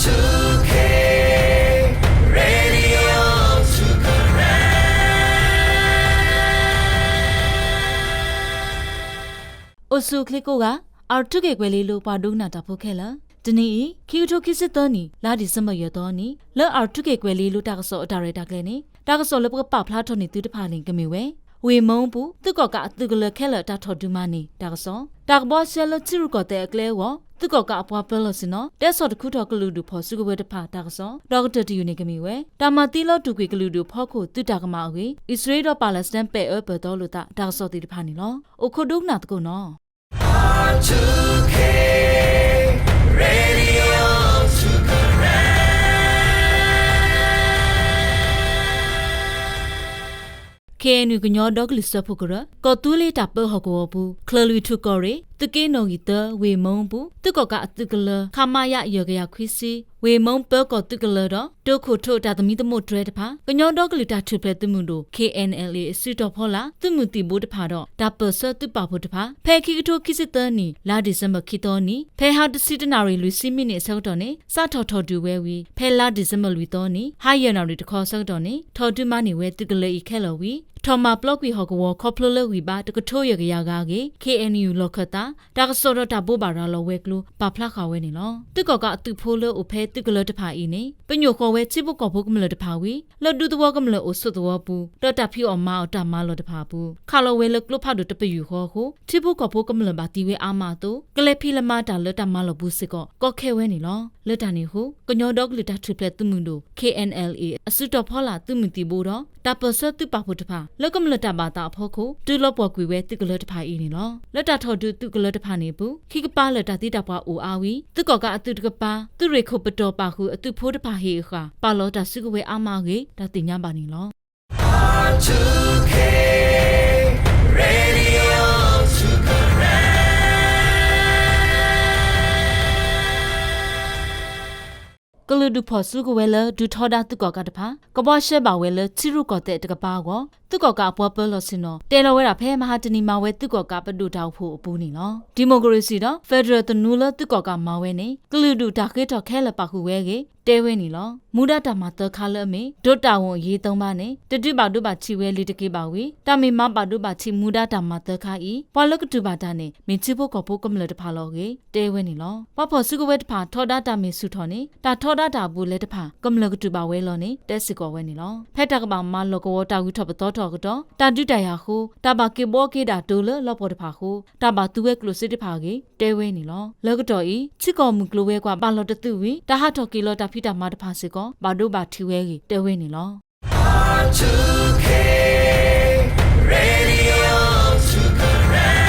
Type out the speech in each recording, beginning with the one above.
two K Radio two Karen အိၣ်ဆူၣ်အိၣ်ချ့ကိးဂၤ, R two K ကွဲၤလ့လိၤပှၤဒိကနၣ်တၢ်ဖိခဲလၢာ်, တနံၤအံၤ ခံကထိခံဆံသၢနံၣ် လါဒံၣ်စ့ဘၢၣ်ယဲၢ်သီနံၤ လၢ R two K ကွဲၤလ့လိၤတၢ်ကစီၣ်အတၢ်ရဲၣ်တၢ်ကျဲၤန့ၣ် တၢ်ကစီၣ်လၢပကပာ်ဖျါထီၣ်န့ၢ်သုတဖၣ်န့ၣ် ကမ့ၢ်ဝဲ ဝ့ၢ်မူပူၤ သုးကီၣ်ကးအသုးကလၢၤခဲလၢာ်တၢ်ထီၣ်ဒုးမၤန့ၢ်တၢ်ကစီၣ်, တၢ်ကဘှီရှဲလၢထံရူၢ်ကီၢ်သဲးအကျဲအဂီၢ် သုးကီၣ်ကးအပှၤပၢၤလီၢ်ဆ့ၣ်နီၤ တဲဆီၣ်တခူထီၣ်ကလုာ်ဒူၣ်ဖီၣ်စုကဝဲၤတဖၣ်တၢ်ကစီၣ်, ဒီးကတၢၢ်တယုၢ်န့ၣ်ကမ့ၢ်ဝဲ တၢ်မၤသံလီၤတူၢ်ကွံာ်ကလုာ်ဒူၣ်ဖီခိၣ်သုးတၢ်ကမၣ်အဂ့ၢ် အံၣ်စရ့လးဒီးပၣ်လၢစတၢၣ် ပဲာ်အၢပၢၢ်သီလိာ်သးတၢ်ကစီၣ်သ့ၣ်တဖၣ်န့ၣ်လီၤ. အိၣ်ခိးဒိကနၣ်သကိးနီၤ. R two K Radio two Karen KNU ကညီဒီကလုာ်စၢဖှိၣ်ကရၢ ကီၢ်သူလ့ၤတၢ်ပၢဟီၣ်ကဝီၤပူၤ ချၢၣ်လွံၢ်ထူၣ်ကီၢ်ရ့ၣ် သုးက့နီၣ်ဂံၢ်သၢ ဝ့ၢ်မူပူၤ သုးကီၣ်ကးအသုးကလၢၤ ခမရ ယဲၢ်ကယၤခွံဆံ ဝ့ၢ်မူပၢၤကီၢ်သုးကလၢၤဒီး တိခိၣ်ထိးတၢ်သမံသမိးတြဲၤတဖၣ် ကညီဒီကလုာ်တၢ်ထူၣ်ဖျဲးသုးမုၢ်ဒိၣ် KNLA အစုတီၤဖီလာ် သုးမုၢ်သံၣ်ဘိတဖၣ်ဒီး တၢ်ပၢၢ်ဆၢသုးပာ်ဖှိၣ်တဖၣ် ဖဲခံကထိခံဆံသၢနံၣ် လါဒံၣ်စ့ဘၢၣ်ခံသီနံၤ ဖဲဟါတဆံတနၣ်ရံၣ်လွံၢ်ဆံမံးနံးအဆၢကတီၢ်န့ၣ် စးထီၣ်ထီၣ်ဒုးဝဲဝံၤ ဖဲလါဒံၣ်စ့ဘၢၣ်လွံၢ်သီနံၤ ဟါယဲၢ်နၣ်ရံၣ်တခီအဆၢကတီၢ်န့ၣ် ထီၣ်ဒုးမၤန့ၢ်ဝဲသုးကလၢၤအံၤခဲလၢာ်ဝံၤ ထီၣ်မၤပျီကွံာ်ဟီၣ်ကဝီၤခီဖျိလၢဂံၢ်ဘါတကထိယဲၢ်ကယၤဂၤအဂ့ၢ် KNU လီၢ်ခၢၣ်သး တၢ်ကစီၣ်ဒီးတၢ်ဘိးဘၣ်ရၤလီၤဝဲၤကျိၤ ပာ်ဖျါဃာ်ဝဲန့ၣ်လီၤ. သုးကီၣ်ကးအသုးဖိလၢအိၣ်ဖဲသုးကလၢၤတဖၣ်အံၤန့ၣ် ပညိၣ်ဃီၤဝဲထံဖိကီၢ်ဖိကမျၢၢ်တဖၣ်ဝံၤ လၢဒူသဝီကမျၢၢ်အိၣ်ဆိးသဝီပူၤ ဒီးတၢ်ဖံးအီၣ်မၤအီၣ်တၢ်မၤလီၢ်တဖၣ်အပူၤ ခးလီၤဝဲလၢကျိဖးဒိၣ်တပယူာ်ဃီအဃိ ထံဖိကီၢ်ဖိကမျၢၢ်ဘၣ်သံဝဲအါမးအသိး ကလဲၤဖံးလဲၤမၤတၢ်လၢတၢ်မၤလီၢ်ပူၤစ့ၢ်ကီး ကီခဲဝဲန့ၣ်လီၤ. လၢတၢ်န့ၣ်အဃိ ကညီဒီကလုာ်တၢ်ထူၣ်ဖျဲးသုးမုၢ်ဒိၣ် KNLA အစုတီၤဖီလာ်သုးမုၢ်သံၣ်ဘိဒီး တၢ်ပၢၢ်ဆၢသုးပာ်ဖှိၣ်တဖၣ် လၢကမျၢၢ်တၢ်ဘၣ်သးအဖီခိၣ် တုၤလီၤပှီၢ်ကွံာ်ဝဲသုးကလၢၤတဖၣ်အံၤန့ၣ်လီၤ. လၢတၢ်ထီၣ်ဒုးသုးကလၢၤတဖၣ်န့ၣ်အပူၤ ခံကပၤလၢာ်တၢ်သံတၢ်ပှၢ်အိၣ်အါဝံၤ သုးကီၣ်ကးအသုးတကပၤ သုးရ့ၣ်ခိၣ်ပတီၢ်ပာ်ဃုာ်အသုးဖိတဖၣ်ဟ့ၣ်အဃၣ် ပာ်လီၤတၢ်စုကဝဲၤအါမးအဂ့ၢ် တၢ်သ့ၣ်ညါဘၣ်န့ၣ်လီၤ. R two K Radio two Karen ကလုာ်ဒူၣ်ဖီၣ်စုကဝဲၤလၢဒုးထီဒါသုးကီၣ်ကးတဖၣ် ကဘှီရှဲဘၣ်ဝဲလၢထံရူၢ်ကီၢ်သဲးတကပၤအဂီၢ် သုးကီၣ်ကးအပှၤပၢၤလီၢ်ဆ့ၣ်နီၤ တဲလီၤဝဲဒၣ်ဖဲမဟါတနံၤမၤဝဲသုးကီၣ်ကးပဒိၣ်တၢ်အိၣ်ဖှိၣ်အပူၤန့ၣ်လီၤ. ဒံၣ်မိၣ်ကရ့ၣ်စံၣ်ဒီး federal သနူလၢသုးကီၣ်ကးမၤဝဲန့ၣ် ကလုာ်ဒူၣ်တၢ်ဃ့ထီၣ်ခဲလၢာ်ပာ်ဃုာ်ဝဲအဂ့ၢ် တဲဝဲန့ၣ်လီၤ. မူဒါတၢ်မၤသၢခါလၢအမ့ၢ် ဒိးတၢ်ဝူၣ်အရေးသုံးပါးန့ၣ် တဒုးဘၣ်ဒိဘၣ်ထံးဝဲလံၤတက့ၢ်ဘၣ်ဝံၤ တၢ်မ့ၢ်မၤဘၣ်ဒိဘၣ်ထံးမူဒါတၢ်မၤသၢခါအံၤ ပှၤလၢကတူၢ်ဘၣ်တၢ်န့ၣ် မ့ၢ်ထံဖိကီၢ်ဖိကမျၢၢ်တဖၣ်လီၤအဂ့ၢ် တဲဝဲန့ၣ်လီၤ. ပှၤဖီၣ်စုကဝဲၤတဖၣ်ထီဒါတၢ်မ့ၢ်ဆူၣ်ထီၣ်န့ၣ် တၢ်ထီဒါတၢ်အဘူးအလဲတဖၣ် ကမျၢၢ်ကတူၢ်ဘၣ်ဝဲလီၤန့ၣ် တဲစ့ၢ်ကီးဝဲန့ၣ်လီၤ. ဖဲတၢ်ကဘၣ်မၤလီၢ်ကဝီၤတၢ်ဂုၤထီၣ်ပသီထီၣ်အကတီၢ် တၢ်ဒုးတၢ်ယၤအဃိ တၢ်ဘၣ်က့ၤဘှီက့ၤဒၣ်တိၤလၢလီပှီၢ်တဖၣ်အဃိ တၢ်ဘၣ်သူဝဲကျိၣ်စ့တဖၣ်အဂ့ၢ် တဲဝဲန့ၣ်လီၤ. လၢကတီၢ်အံၤ ထံကီၢ်မုၢ်ကျိၤဝဲၤကွာ်ဘၣ်လီၤတသုးဝံၤ တၢ်ဟးထီၣ်က့ၤလီၤတၢ်ဖံးတၢ်မၤတဖၣ်စ့ၢ်ကီး ဘၣ်ဒိဘၣ်ထံးဝဲအဂ့ၢ် တဲဝဲန့ၣ်လီၤ. R two K Radio two Karen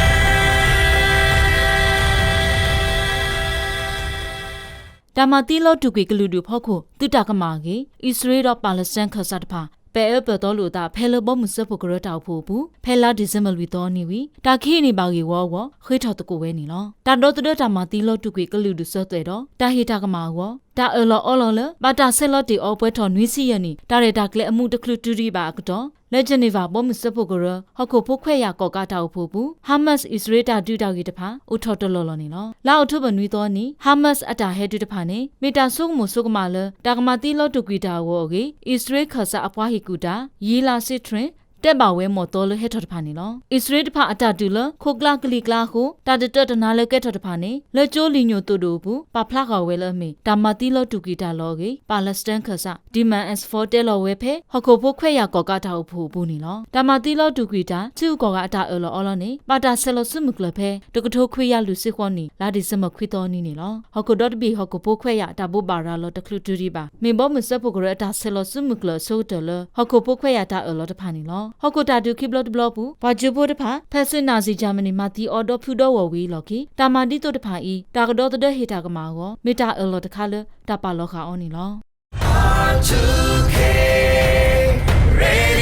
တၢ်မၤသံလီၤတူၢ်ကွံာ်ကလုာ်ဒူၣ်ဖီခိၣ် သုးတၢ်ကမၣ်အဂ့ၢ် အံၣ်စရ့လးဒီးပၣ်လၢစတၢၣ်ခၢၣ်စးတဖၣ် ပဲာ်အၢပဲာ်သီလိာ်အသး ဖဲလၢဘီမုၢ်စၢဖှိၣ်ကရၢတၢ်အိၣ်ဖှိၣ်အပူၤ ဖဲလါဒံၣ်စ့ဘၢၣ်လွံၢ်သီနံၤဝံၤ တၢ်ကဟံးန့ၢ်ဘၣ်ဂ့ၢ်ဝီအဂီၢ် ဃ့ထီၣ်သကိးဝဲန့ၣ်လီၤ. တၢ်ဒီသဒၢတၢ်မၤသံလီၤတူၢ်ကွံာ်ကလုာ်ဒူၣ်စၢၤသွဲၣ်ဒီး တၢ်ဟ့ၣ်တၢ်ကမၣ်အဂီၢ် တၢ်အၢၣ်လီၤအီလီၤလၢ ဘၣ်တၢ်ဆဲးလီၤတ့ၢ်အီၤပှဲၤထီၣ်နွံဆံယဲၢ်နံၣ် တၢ်ရဲၣ်တၢ်ကျဲၤအမူးတချုးတုၤဒံးဘၣ်အကတီၢ် လၢ Geneva ဘီမုၢ်စၢဖှိၣ်ကရၢ ဟီၣ်ခိၣ်ဖိခွဲးယာ်ကီၣ်ကးတၢ်အိၣ်ဖှိၣ်အပူၤ Hamas အံၣ်စရ့လးတၢ်ဒုးတၢ်ဂ့ၢ်တဖၣ် အိၣ်ထီၣ်တလီၢ်လီၢ်န့ၣ်လီၤ. လါအီးထိဘၢၣ်နွံသီနံၤ Hamas အတၢ်ဟဲတုၤတဖၣ်န့ၣ် မ့ၢ်တၢ်ဆိကမိၣ်ဆိကမးလၢ တၢ်ကမၤသံလီၤတူၢ်ကွံာ်တၢ်အဂီၢ်အဂ့ၢ် အံၣ်စရ့လးခၢၣ်စးအပှၤဟ့ၣ်ကူၣ်တၢ် ယံလးစ့ထြ့ၣ် တဲဘၣ်ဝဲမီၢ်သီလၢဟဲထီၣ်တဖၣ်န့ၣ်လီၤ. အံၣ်စရ့လးတဖၣ်အတၢ်ဒုးလၢ ခိၣ်ကျါကလံၤကျါအဃိ တၢ်တတၢတနါလၢကဲထီၣ်တဖၣ်န့ၣ် လၢကၠိလံာ်ညိၣ်သိၣ်ဒိၣ်အပူၤ ပာ်ဖျါဃာ်ဝဲလၢအမ့ၢ် တၢ်မၤသံလီၤတူၢ်ကွံာ်တၢ်လီၤအဂ့ၢ် ပၣ်လၢစတၢၣ်ခၢၣ်စး Dima Ansfar တဲလီၤဝဲဖဲ ဟီၣ်ခိၣ်ဖိခွဲးယာ်ကီၣ်ကးတၢ်အိၣ်ဖှိၣ်အပူၤန့ၣ်လီၤ. တၢ်မၤသံလီၤတူၢ်ကွံာ်တၢ် ထံဂုၤကီၢ်ဂၤအတၢ်အၢၣ်လီၤအီလီၤန့ၣ် ဘၣ်တၢ်ဆဲးလီၤစုမုၢ်ကျၢၢ်ဖဲ တကထိခွံကယၤလွံၢ်ဆံဃိးနံၣ် လါဒံၣ်စ့ဘၢၣ်ခွံသီနံၤန့ၣ်လီၤ. ဟီၣ်ခိၣ်ဒီတဘ့ၣ်ဟီၣ်ခိၣ်ဖိခွဲးယာ်တၢ်ဘိးဘၣ်ရၤလီၤတချုးတုၤဒံးဘၣ် မ့ၢ်ဘီမုၢ်စၢဖှိၣ်ကရၢအတၢ်ဆဲးလီၤစုမုၢ်ကျၢၢ်အဆိကတၢၢ်လၢ ဟီၣ်ခိၣ်ဖိခွဲးယာ်တၢ်အၢၣ်လီၤတဖၣ်န့ၣ်လီၤ. ဟီၣ်ခိၣ်တၢ်ဒုးခံဘျီတဘျီအပူၤ ပှၤကၠိဖိတဖၣ် ဖဲၣ်စူၣ်နၣ်စံၣ် Germany မၤသံအီၤဒီဖုဒီဝီၢ်ဝံၤအလီၢ်ခံ တၢ်မၤဒ်သိးတဖၣ်အံၤ တၢ်ကဒီသဒၢဟ့ၣ်တၢ်ကမၣ်အဂီၢ် မ့ၢ်တၢ်အၢၣ်လီၤတခါလၢတၢ်ပာ်လီၤဃာ်အီၤန့ၣ်လီၤ. R two K Radio